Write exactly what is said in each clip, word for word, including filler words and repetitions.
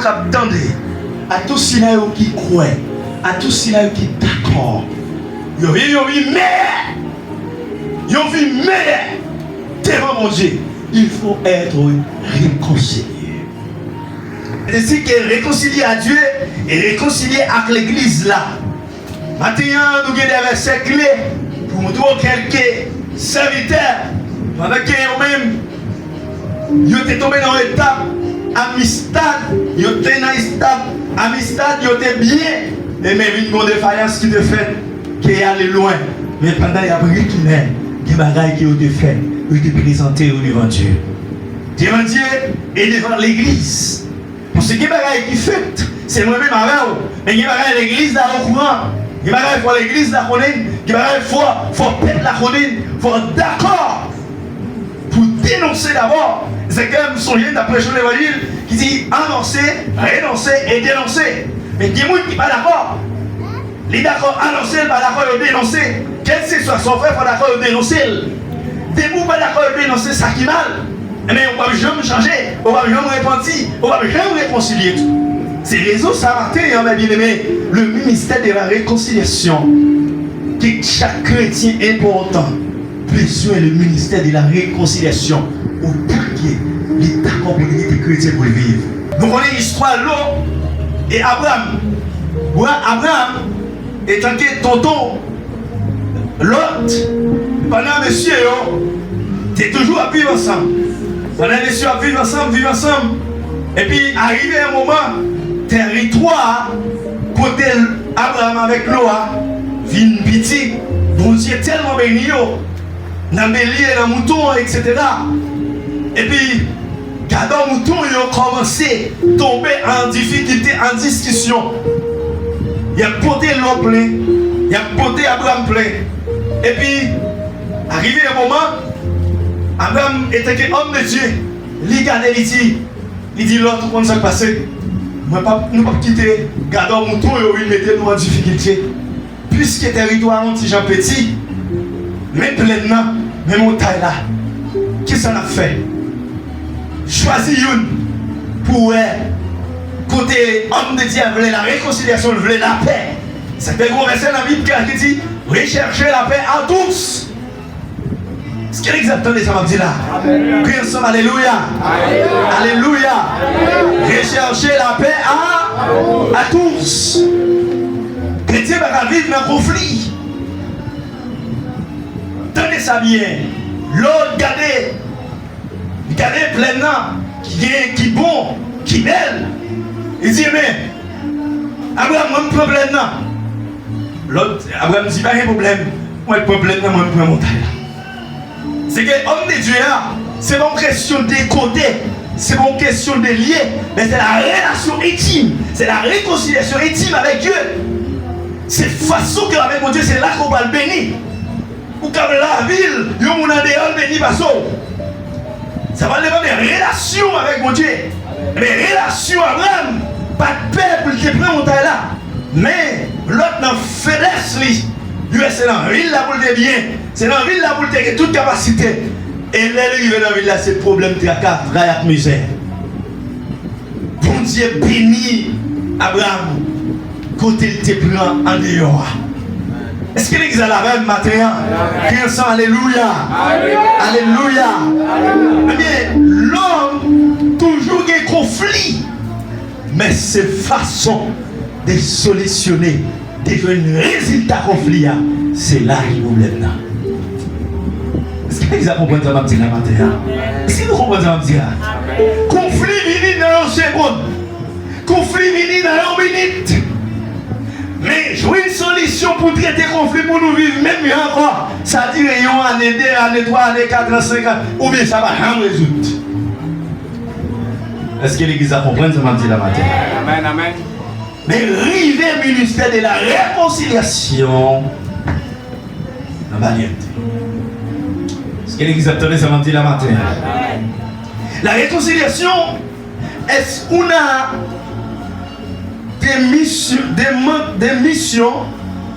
k ap tande, a tout sila yo ki kwè, a tout sila yo ki dakò, yo viv yon vi meyè, yon vi meyè devan Bondye, il faut être réconcilié. Se di ke rekonsilye a Dye e rekonsilye ak legliz la. Maten an, nou gen de vèsè kle pou montre w kèlke sèvitè, pandan ke yo menm, yo te tonbe nan yon etap amistad, yo te nan etap amistad, yo te byen, e men vin gon defayans ki te fèt, ke y ale lwen. Men pandan y ap retounen, gen bagay ke yo te fè, yo te prezante yo devan Dye. Devan Dye e devan legliz. Paske gen bagay ki fèt, se mwen menm avè w. Men gen bagay legliz la okouran. Gen bagay fò legliz la konnen. Gen bagay fò, fò pèp la konnen. Fò dakò pou denonse dabò. Se ke m sonje m t ap preche yon levanjil ki di anonse, renonse e denonse. Men gen moun ki pa dakò. Li dakò anonse, li pa dakò yo denonse. Kèlkeswa sa w fè, fò dakò yo denonse l. Depi w pa dakò yo denonse sa ki mal, enben, ou p ap janm chanje, ou p ap janm repanti, ou p ap janm rekonsilye tou. Se rezon sa maten an, mes bien-aimés, le ministère de la réconciliation, ke chak kretyen enpòtan bezwen le ministère de la réconciliation. Otan ke li dakò pou li rete kretyen pou l viv. Nou konnen istwa Lo e Abraram. Bra Abraram, etanke tonton Lòt, pandan mesye yo te toujou ap viv ansanm, pandan mesye yo ap viv ansanm, viv ansanm, epi arive yon moman, tèritwa kote Abraram avèk Lo a vin piti, Bondye tèlman beni yo, nan belye, nan mouton, etsetera. Epi, gadò mouton yo kòmanse tonbe an difikilte, an diskisyon. Y ap pote Lòt plen, y ap pote Abraram plen. Epi, arive yon moman, Abraram, etanke òm de Dye, li gade, li di, li di Lòt, ou konn sa k pase? Mwen p ap, nou p ap kite gadò mouton yo vin mete nou an difikilte. Piske tèritwa a yon ti jan peti, men plèn nan, men montay la, kisa n ap fè? Chwazi youn pou w wè kote òm de Dye a vle la rekonsilyasyon, l vle lapè. Sa k fè gen yon vèsè nan Bib la ki di, recherchez la paix à tous. Èske legliz ap tande sa m ap di la? Kriye ansanm, alelouya! Alelouya! Recherchez la paix à, à tous. Kretyen pa ka viv nan konfli. Tande sa byen. Lòt gade, li gade plèn nan, ki gen, ki bon, ki bèl. Li di, men, Abraram, mwen, m pran plèn nan. Lòt, Abraram di, pa gen pwoblèm. Mwen pran plèn nan, mwen pran montay la. Se ke òm de Dye a, se pa yon kesyon de kote, se pa yon kesyon de lye, men se la relasyon entim, se la rekonsilyasyon entim avèk Dye. Se fason ke avèk Bondye, se la ke w pral beni. Ou kab lavi l, yon moun andeyò l beni pase w. Sa pral depann de relasyon w avèk Bondye. Men relasyon Abraram pa t pè pou l te pran montay la. Men, Lòt nan feblès li, li wè se nan vil la pou l te byen, se nan vil la pou l te gen tout kapasite. E lè li rive nan vil la, se pwoblèm, traka, tray ak mizè. Bondye beni Abraram kote l te pran andeyò a. Èske legliz la la avè m maten an? Kriye ansanm, alelouya! Alelouya! Ebyen, lòm toujou gen konfli, men se fason de solisyone, de jwenn rezilta konfli a, se la ki pwoblèm nan. Èske legliz la konprann sa m ap di la maten an? Èske nou konprann sa m ap di a? Konfli vini nan yon segonn. Konfli vini nan yon minit. Men jwenn solisyon pou trete konfli pou nou viv menm jan ankò, sa dire yon ane, de ane, twa ane, kat an, senk an, oubyen sa pa janm rezoud. Èske legliz la konprann sa m ap di la maten? Amèn, amèn. Men rive ministè de la rekonsilyasyon nan Balyèt. Èske legliz ap tande sa m ap di la maten? La réconciliation es una de misión, de, de misión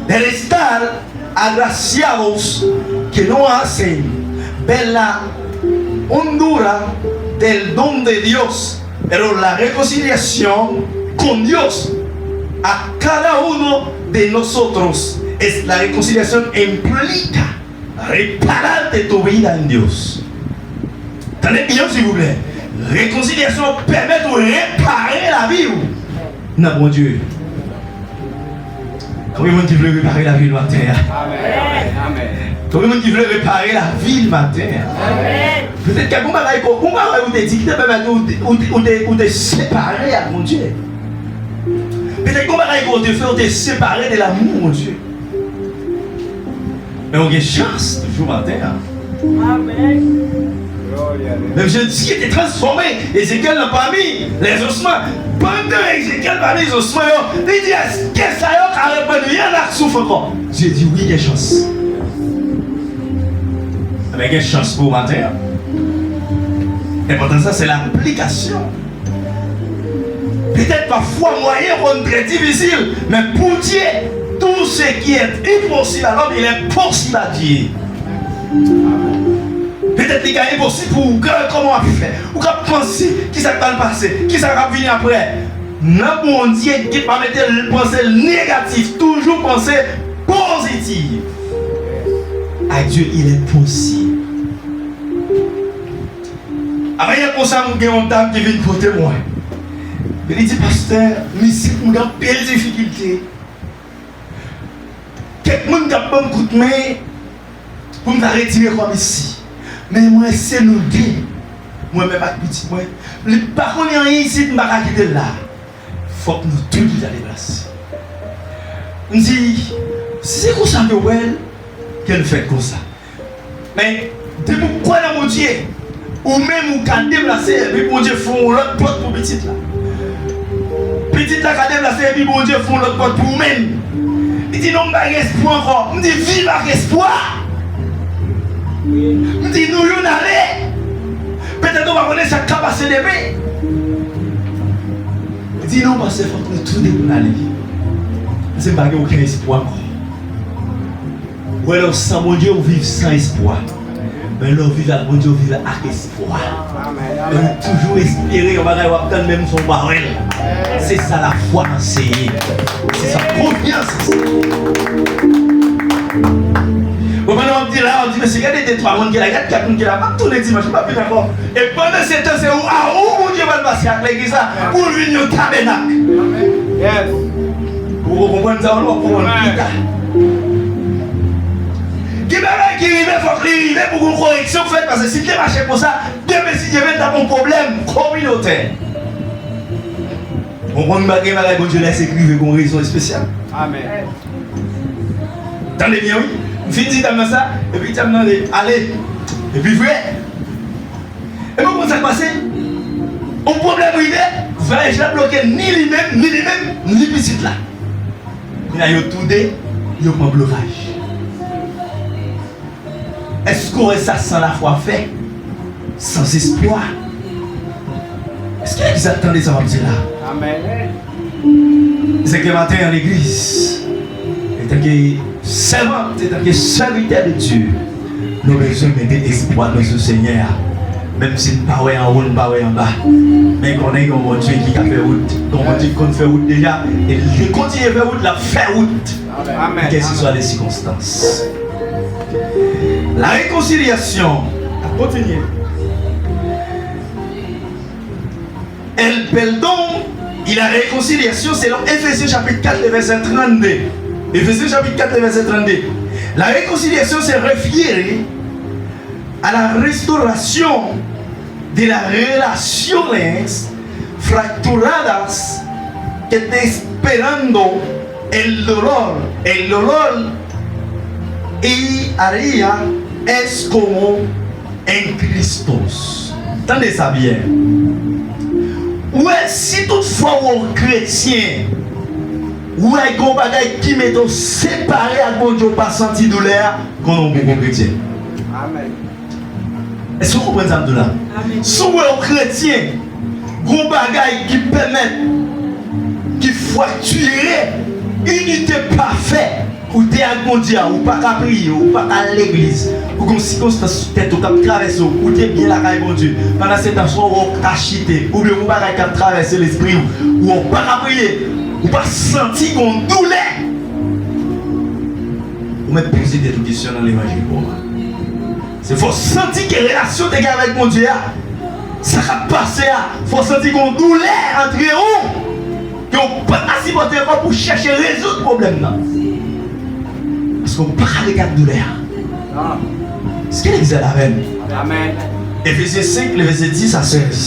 del estar agraciados que nos hacen ver la hondura del don de Dios Pero la reconciliación con Dios a cada uno de nosotros es la reconciliación implica reparar de tu vida en Dios. Tande byen, silvouplè. Rekonsilyasyon pèmèt ou repare lavi w nan Bondye. Konbyen moun ki vle repare lavi l maten an? Konbyen moun ki vle repare lavi l maten an? Petèt gen yon bagay ko, yon bagay ou te di ki te pèmèt ou, ou, ou te, ou te separe ak Bondye. Petèt gen yon bagay ke w te fè, ou te separe de lanmou Bondye. Men ou gen chans toujou maten an. Amèn. Menm jan Dye te transfòme Ezekyèl nan pami lèzosman. Pandan Ezekyèl pami lèzosman yo, li di, èske sa yo ka reprann vyann ak souf ankò? Dye di, wi, gen chans. Men gen chans pou ou maten an. Enpòtans la, se laplikasyon. Petèt pafwa mwayen konn trè difisil, men pou Dye, tout ce qui est impossible à l'homme, il est possible à Dieu. Petèt li ka enposib pou ou, gade kòman w ap fè. Ou ka panse, kisa k pral pase, kisa k ap vini apre. Nan Bondye, ki pa mete l, panse l negatif, toujou panse pozitif. À Dieu, il est possible. Avanyè konsa, m gen yon dam ki vin kote mwen. Li di, pastè, m isit, m gen anpil difikilte. Kèk moun t ap ban m kout men pou m ta retire kò m isi. Men mwen, se nou de, mwen menm ak pitit mwen. Li pa konnen anyen isit, m pa ka kite l la. Fòk nou tou de ta deplase. M di, si se konsa ke w wè l, ke l fèt konsa. Men, depi w kwè nan Bondye, ou menm ou ka deplase, epi Bondye fè yon lòt pòt pou pitit la. Pitit la ka deplase, epi Bondye fè yon lòt pòt pou ou menm. Li di, non, m pa gen espwa ankò. M di, viv ak espwa. M di, nou youn ale. Petèt ou pa konnen sa k ka pase demen. Li di, non, pastè, fòk nou tou de pou n ale. Paske m pa gen okenn espwa ankò. Ou wè, lè w san Bondye, ou viv san espwa. Men lè w viv ak Bondye, ou viv ak espwa. Ou toujou espere yon bagay w ap tann, menm si w pa wè l. Se sa lafwa anseye. Se sa konfyans anseye. Ou pandan w ap di la, w ap di, mesye, gade de twa moun ki la, gade kat moun ki la, m ap tounen dimanch, m p ap vin ankò. E pandan se tan, se ou, a ou Bondye pral pase ak legliz la pou l vin yon tabènak. Ou konprann sa, ou konprann pita. Gen bagay ki rive, fòk li rive pou gon koreksyon fèt, paske si l te mache konsa, demen, si Dye vle, l t ap yon pwoblèm kominotè. Ou konprann, gen bagay Bondye lèse rive pou yon rezon espesyal. Amèn. Tande byen, wi. M fin di dam nan sa, epi dam nan ale. Epi vre. Epi ou konn sa k pase? Yon pwoblèm rive, vwayaj la bloke, ni li menm, ni li menm, ni pitit la. Kounye a yo tou de, yo pran blokaj. Èske w wè sa san lafwa fè? San espwa? Èske legliz ap tande sa m ap di la? Amèn. Se ke maten an legliz, etanke sèvant, etanke sèvitè de Dye, nou bezwen mete espwa nou sou Senyè a. Menm si n pa wè anwo, n pa wè anba, men konnen gen yon Bondye ki ka fè wout, gen yon Bondye ki konn fè wout deja, e li kontinye fè wout, l ap fè wout. Amèn. Kèlkeswa les sikonstans. La réconciliation. A kontinye. El perdón y la reconciliación selon Efesyen chapit kat, vèsè trannde. Efesyen chapit kat, vèsè trannde. La reconciliación se refiere a la restauración de las relaciones fracturadas que está esperando el dolor. El dolor y haría es como en Cristos. Tande sa byen. Ou wè, si toutfwa ou wè yon kretyen, ou wè gen yon bagay ki mete w separe ak Bondye, ou pa santi doulè a, konnen w poko kretyen. Amèn. Èske w konprann sa m di w la? Amèn. Si w wè yon kretyen, gon bagay ki pèmèt, ki fraktire Inite pafè. Ou te ak Bondye a, ou pa ka priye, ou pa ka al legliz. Ou gen sikonstans sou tèt ou k ap travèse w, ou te byen lakay Bondye. Pandan se tan, swa w ka chite, oubyen yon bagay k ap travèse lespri w, ou pa ka priye, ou pa santi gen yon doulè. Ou mèt poze tèt ou kesyon nan levanjil pou w. Se fò w santi ke relasyon w te gen avèk Bondye a, sa k ap pase a, fò w santi gen yon doulè antre w, ke w pa ka sipòte ankò pou w chèche rezoud pwoblèm nan. Paske w pa ka rete ak doulè a. Èske n egzèt avè m? Amèn. Efezyen senk, le vèsè dis a sèz.